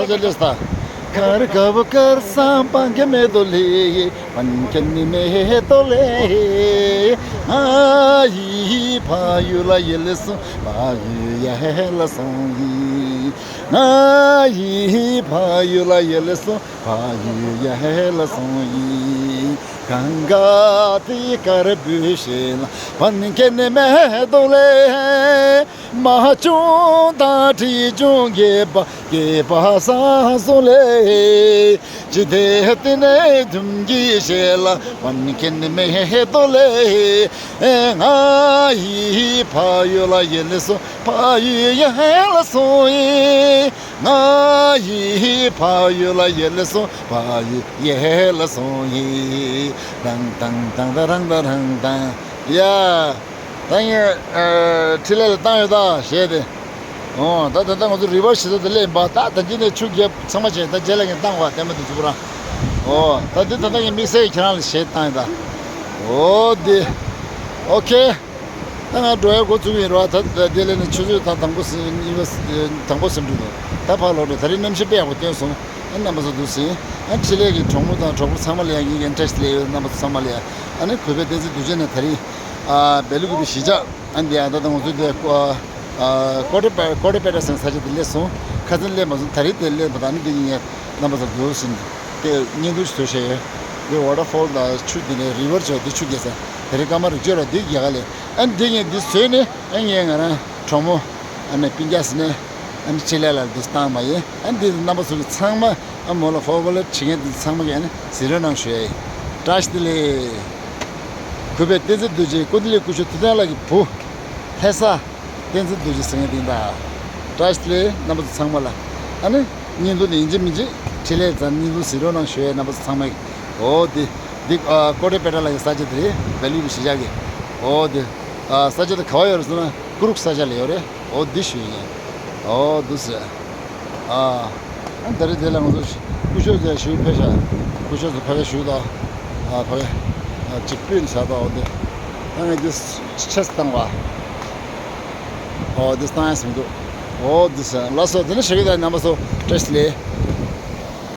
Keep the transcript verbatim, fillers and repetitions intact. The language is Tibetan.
ལ་ལས་ད། གར་གབ་གར་སང་པང་གེ་མེ་དོ་ལེ། པན་ཁེན་ནི་མེ་དོ་ལེ། ང་ཡི་ཕ་ཡུལ་ལ་ཡལ་སོང་། ཕ་ཡུལ་ཡལ་སོང་ཡི། ང་ཡི་ཕ་ཡུལ་ལ་ཡལ་སོང་། ཕ་ཡུལ་ཡལ་སོང་ཡི། གང་ག་དེ་དཀར་བུ་ཞེ་ལ་པན་ཁེན་ནི་མེ་དོ་ལེ། མ་ཆུང་དང་དྲི་ཆུང་རྒས་པ་སྐྱེས་པ་སང་སོང་ལེ། ཅི་དེ་དེ་ནས་དུམ་གྱི་ཞེ་ལ་པན་ཁེན་ནི་མེ་དོ་ལེ། ང་ཡི་ཕ་ཡུལ་ལ་ཡལ་སོང་། ཕ་ཡུལ་ཡལ་སོང་ཡི། ང་ཡི་ཕ་ཡུལ་ལ་ཡལ་སོང་། ཕ་ཡུལ་ཡལ་སོང་ཡི། དང་དང་དང་ད་རང་ད་རང་དང་། ཡ། ད་ངས་ཨ་འཕྲིན་ལས་ལ་བཏང་ཡོད་ད་གཞས་དེ། ཨོ་ད་ད་ལྟ་ང་ཚོ་རི་བར་ཞེས་ཚོ་དེ་ལས་ཡིན་པ། ད་ད་འདི་ནས་ཆུ་རྒྱབ་ཚང་མ་བྱས། ད་རྗེས་ལ་ངས་བཏང་བ་བསྟན་པ་དེ་ཚུགས་ར། ཨོ་ད་འདི་ད་ལྟ་ངས་དམིགས་བསལ་གྱི་ཁྱེད་རང་ལ་གཞས་བཏང་ཡོད་ད། ཨོ་དེ། ཨོ་ཁེ། ད་ང་འགྲོ་ཡ་འགོ་བཙུགས་ཡིན་ར། ད་དེ་ལས་ནས་ཆུ་ཚོད་ད་དང་པོ་ཟིན་ཡིན་པ། དང་པོ་ཟིན་འགྲོ་འདུག་ད་ཕར་ལོག་འགྲོ། ད་རིང་གནམ་གཤིས་དཔེ་ཡག་པོ་བསྟན་སོང་། ཨ་རྣམ་པ་ཚོ་འདུག་ཟིན། ཨ་འཕྲིན་ལས་ཀྱི་གྲོགས་མོ་དང་གྲོགས་པོ་ཚང་མ་ལ་ཡང་ངེད་ཀྱི་ཨིན་ཊ་རེ་སི་ཊི་ལས་ཡོད་རྣམ་པ་ཚོ་ཚང་མ་ལ་ཡང་། ཨ་ནི་གུས་པའི་བསྟན་འཛིན་རྡོ་རྗེ་ནས་ད་རིང་ཨ་སྦེལ་ཀོབ་གཞིས་ཆགས། ཨ་འདི་ཡང་ད་ལྟ་ང་ཚོ་འདི་ཨ་ཀོ་ཏེ་པེ་ཀོ་ཏེ་པེ་ཏ་ཟེར་ས་ཆ་དེ་སླེབས་སོང་། ཁ་སང་སླེབས་མ་སོང་། ད་རིང་དེ་སླེབས་པ་དང་། ཨ་ནི་འདི་ངས་རྣམ་པ་ཚོ་འདུག་ཟིན་ཏེ་བརྙན་ཐུང་ཞིག་བཟོས་བཞག་ཡོད། འདི་ཝ་ཊར་ཕོལ་དང་ཆུ་འདི་ནས་རི་བར་ཆོ་འདི་ཆུ་རྒྱས་ས་དེ་རིང་སྐར་མ་རིག་བཅོས་ར་འདི་རྒྱ་གར་ལས། ཨ་འདི་ངས་འདི་བཟོས་ནས། ཨ་ངས་ང་རང་གྲོགས་མོ་ཨ་ནི་སྤུན་ཀྱག་ཟེར་ནས་ཨ་ནི་འཕྲིན་ལས་ལ་འདི་བཏང་བ་ཡིན། ཨ་འདི་རྣམ་པ་ཚོ་གི་ཚང་མ་ཨ་མོ་ལ་ཧྥོར་ཝར་ཌི་བྱེད་མཁན་འདི་ཚང་མ་གི་ཨ་ནི་གཟིགས་རོགས་གནང་ཞུ་ཡ་ཡིན། བཀྲ་ཤིས་བདེ་ལེགས། གུས་པའི་བསྟན་འཛིན་རྡོ་རྗེ། ཀུན་ལེགས་སྐུ་ཞབས་ཐུབ་བསྟན་ལགས་ཀྱི་བུ། ལྷ་ས་བསྟན་འཛིན་རྡོ་རྗེ་ཟེར་མཁན་དེ་ཡིན་ད། བཀྲ་ཤིས་བདེ་ལེགས་རྣམ་པ་ཚོ་ཚང་མ་ལ། ཨ་ནི་བརྙན་ཐུང་དེ་ཡིན་གཅིག་མིན་གཅིག་འཕྲིན་ལས་ཙམ་བརྙན་ཐུང་གཟིགས་རོགས་གནང་ཞུ་ཡ་ཡིན། རྣམ་པ་ཚོ་ཚང་མ་གི། འོ་དེ། འདི་ཨ་ཀོ་ཏེ་པེ་ཏ་ལ་ཡི་ས་ཆ་དེ་རེད། སྦེལ་ཀོབ་གཞིས་ཆགས་ཀྱི། འོ་དེ། ཨ་ས་ཆ་དེ་ག་བ་ཡོད་རེད་ཟེར་ན་ཀུ་རུག་ས་ཆ་ལ་ཡོད་རེད། འོ་འདི་ཞུ་ཡིན། འོ་འདུག་ཟེར། ཨ་ཨ་ད་རེས་དེ་ལ་ང་ཚོ་སྐུ་ཞབས་ཚོ་ཞུ་ཕེབས་ཤག་སྐུ་ཞབས་ཚོ་ཕ་གི་བཞུགས་དང་། ཨ་ཕ་གི་ཨ་གཅིག་སྤུན་བཞག་དང་། འོ་འདི་ད་ངས་འདི་ཆེས་བཏང་བ། འོ་འདི་བཏང་ཡ་ཟིན་འདུག་འོ་འདི་ཟེར། ལགས་སོ། དེ་ནས་ཞུ་གི་ད་རྣམ་པ་ཚོ་བཀྲ་ཤིས་བདེ་ལེགས།